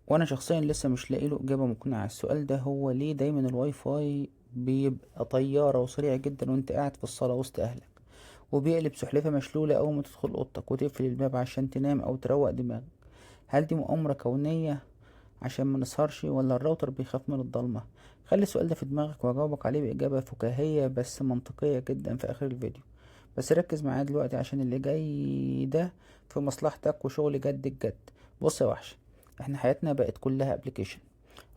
وانا شخصيا لسه مش لاقي له اجابة مقنعة. السؤال ده هو ليه دايما الواي فاي بيبقى طيارة وسريع جدا وانت قاعد في الصالة وسط اهلك، وبيقلب سلحفاة مشلولة اول ما تدخل اوضتك وتقفل الباب عشان تنام او تروق دماغك؟ هل دي مؤامرة كونية عشان ما نسهرش، ولا الراوتر بيخاف من الضلمة؟ خلي السؤال ده في دماغك وأجاوبك عليه بإجابة فكاهية بس منطقية جدا في آخر الفيديو. بس ركز معايا دلوقتي عشان اللي جاي ده في مصلحتك وشغل جد الجد. بص يا وحش، احنا حياتنا بقت كلها application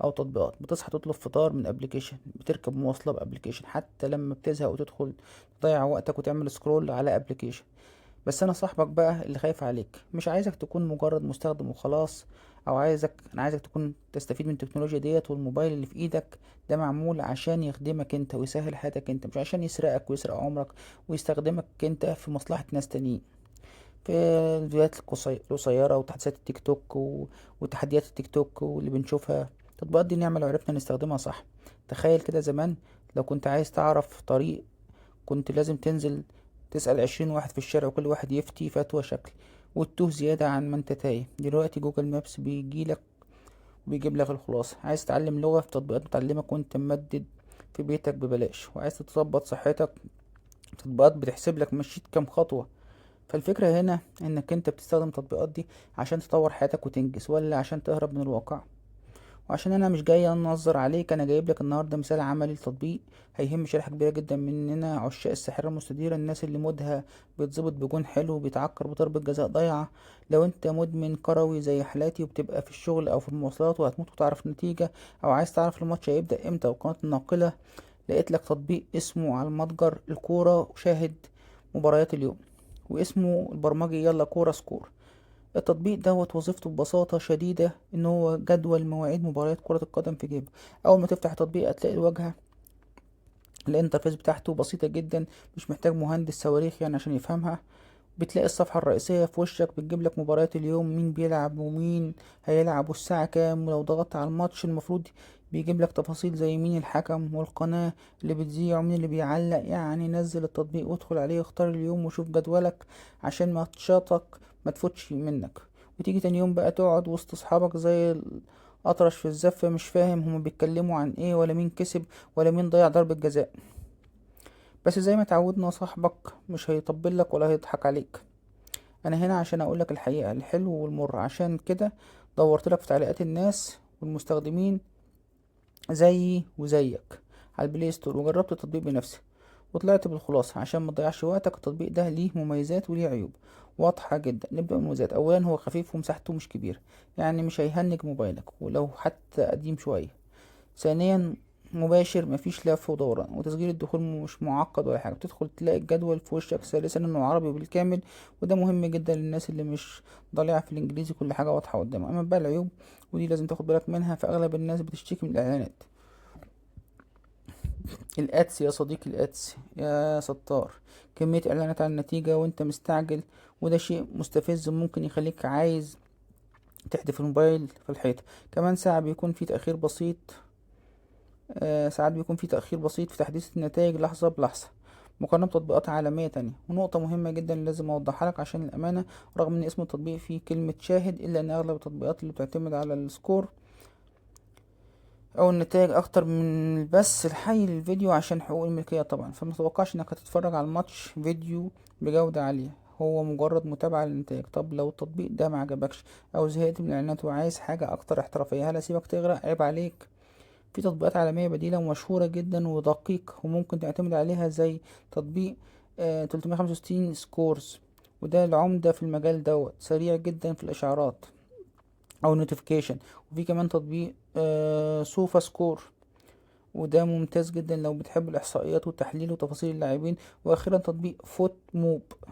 او تطبيقات. بتصحى تطلب فطار من application، بتركب مواصلة ب application، حتى لما بتزهق وتدخل تضيع وقتك وتعمل scroll على application. بس انا صاحبك بقى اللي خايف عليك، مش عايزك تكون مجرد مستخدم وخلاص، او انا عايزك تكون تستفيد من التكنولوجيا ديت. والموبايل اللي في ايدك ده معمول عشان يخدمك انت ويسهل حياتك انت، مش عشان يسرقك ويسرق عمرك ويستخدمك انت في مصلحة ناس تانيين. في الفيديوهات القصيرة وتحديثات التيك توك وتحديات التيك توك واللي بنشوفها، التطبيقات دي نعمة لو عرفنا نستخدمها صح. تخيل كده زمان لو كنت عايز تعرف طريق كنت لازم تنزل تسأل 20 واحد في الشارع، وكل واحد يفتي فتوى شكل وتتوه زيادة عن ما انت تايه. دلوقتي Google Maps بيجيلك وبيجيب لك الخلاصة. عايز تتعلم لغة، في تطبيقات بتعلمك وانت ممدد في بيتك ببلاش. وعايز تظبط صحتك، تطبيقات بتحسب لك مشيت كام خطوة. فالفكرة هنا انك انت بتستخدم التطبيقات دي عشان تطور حياتك وتنجز، ولا عشان تهرب من الواقع؟ وعشان انا مش جاي انظر عليك، انا جايب لك النهارده مثال عملي لتطبيق هيهم شريحة كبيرة جدا مننا، عشاق الساحرة المستديرة، الناس اللي مودها بيتظبط بجون حلو وبيتعكر بضربة جزاء ضايعة. لو انت مدمن كروي زي حالاتي وبتبقى في الشغل او في المواصلات وهتموت وتعرف النتيجة، او عايز تعرف الماتش هيبدأ امتى والقناة الناقلة، لقيت لك تطبيق اسمه على المتجر الكورة وشاهد مباريات اليوم، واسمه البرمجي يلا كورة Score. التطبيق دوت وظيفته ببساطة شديدة ان هو جدول مواعيد مباريات كرة القدم في جيبك. اول ما تفتح التطبيق هتلاقي الواجهة ال interface بتاعته بسيطة جدا، مش محتاج مهندس صواريخ يعني عشان يفهمها. بتلاقي الصفحة الرئيسية في وشك بتجيب لك مباريات اليوم، مين بيلعب ومين هيلعب والساعة كام، ولو ضغطت على الماتش المفروض بيجيب لك تفاصيل زي مين الحكم والقناة اللي بتذيع ومين اللي بيعلق. يعني نزل التطبيق وادخل عليه واختار اليوم وشوف جدولك عشان ماتشاتك ما تفوتش منك، وتيجي تاني يوم بقى تقعد وسط اصحابك زي الأطرش في الزفة، مش فاهم هما بيتكلموا عن ايه ولا مين كسب ولا مين ضيع ضربة جزاء. بس زي ما تعودنا صاحبك مش هيطبل لك ولا هيضحك عليك. انا هنا عشان اقولك الحقيقة، الحلو والمر. عشان كده دورت لك في تعليقات الناس والمستخدمين زيي وزيك على ال Play Store، وجربت التطبيق بنفسي وطلعت بالخلاصة. عشان ما تضيعش وقتك، التطبيق ده ليه مميزات وليه عيوب واضحة جدا. نبدأ بالمميزات. اولا هو خفيف ومساحته مش كبيرة، يعني مش هيهنج موبايلك ولو حتى قديم شوية. ثانيا مباشر، مفيش لف ودوران، وتسجيل الدخول مش معقد ولا حاجة، بتدخل تلاقي الجدول في وشك. ثالثا انه عربي بالكامل، وده مهم جدا للناس اللي مش ضليعة في الانجليزي، كل حاجة واضحة قدامها. اما بقى العيوب، ودي لازم تاخد بالك منها، فاغلب الناس بتشتكي من الاعلانات. ال ads يا صديقي، ال ads يا ستار، كمية اعلانات على النتيجة وانت مستعجل، وده شيء مستفز ممكن يخليك عايز تحدف الموبايل في الحيط. كمان ساعة بيكون في تأخير بسيط، ساعات بيكون في تأخير بسيط في تحديث النتائج لحظة بلحظة مقارنة بتطبيقات عالمية تانية. ونقطة مهمة جدا لازم أوضحها لك عشان الأمانة، رغم إن اسم التطبيق فيه كلمة شاهد، إلا إن أغلب التطبيقات اللي بتعتمد على ال score أو النتائج أكتر من البث الحي للفيديو عشان حقوق الملكية طبعا، فما تتوقعش إنك هتتفرج على الماتش فيديو بجودة عالية، هو مجرد متابعة للنتائج. طب لو التطبيق ده ما عجبكش أو زهقت من الإعلانات وعايز حاجة أكتر احترافية، هل أسيبك تغرق؟ عيب عليك. في تطبيقات عالمية بديلة ومشهورة جدا ودقيقة وممكن تعتمد عليها، زي تطبيق 365 Scores، وده العمدة في المجال دوت، سريع جدا في الإشعارات أو notification. وفي كمان تطبيق SofaScore، وده ممتاز جدا لو بتحب الإحصائيات والتحليل وتفاصيل اللاعبين. وأخيرا تطبيق FotMob،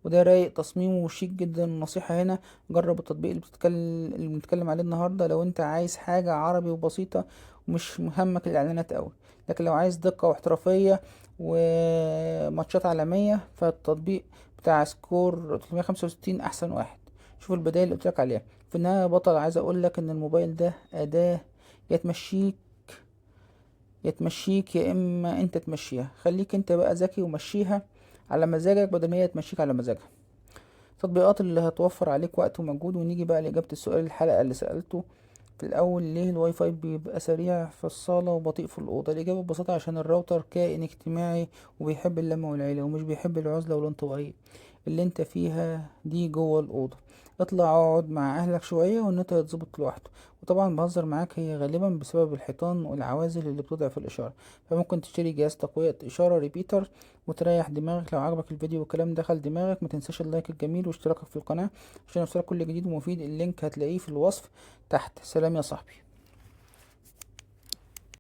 وده رايق تصميمه وشيك جدا. النصيحة هنا جرب التطبيق اللي بنتكلم عليه النهاردة لو انت عايز حاجة عربي وبسيطة ومش مهمك الإعلانات قوي. لكن لو عايز دقة واحترافية وماتشات عالمية فالتطبيق بتاع Score 365 أحسن واحد. شوف البدائل اللي قلتلك عليها. في النهاية يا بطل، عايز أقولك إن الموبايل ده أداة، يا تمشيك يا تمشيك يا إما أنت تمشيها. خليك أنت بقى ذكي ومشيها على مزاجك بدل ما هي تمشيك على مزاجها. التطبيقات اللي هتوفر عليك وقت ومجهود. ونيجي بقى لإجابة السؤال الحلقة اللي سألته في الأول، ليه الواي فاي بيبقى سريع في الصالة وبطيء في الأوضة؟ الإجابة ببساطة عشان الراوتر كائن اجتماعي وبيحب اللمة والعيلة، ومش بيحب العزلة والانطوائية اللي انت فيها دي جوه الأوضة. اطلع اقعد مع أهلك شوية والنت هيتظبط لوحده. وطبعا بهزر معاك، هي غالبا بسبب الحيطان والعوازل اللي بتضعف الإشارة، فممكن تشتري جهاز تقوية إشارة repeater وتريح دماغك. لو عجبك الفيديو والكلام دخل دماغك، ما تنساش ال like الجميل واشتراكك في القناة عشان يوصلك كل جديد ومفيد. ال link هتلاقيه في الوصف تحت. سلام يا صاحبي.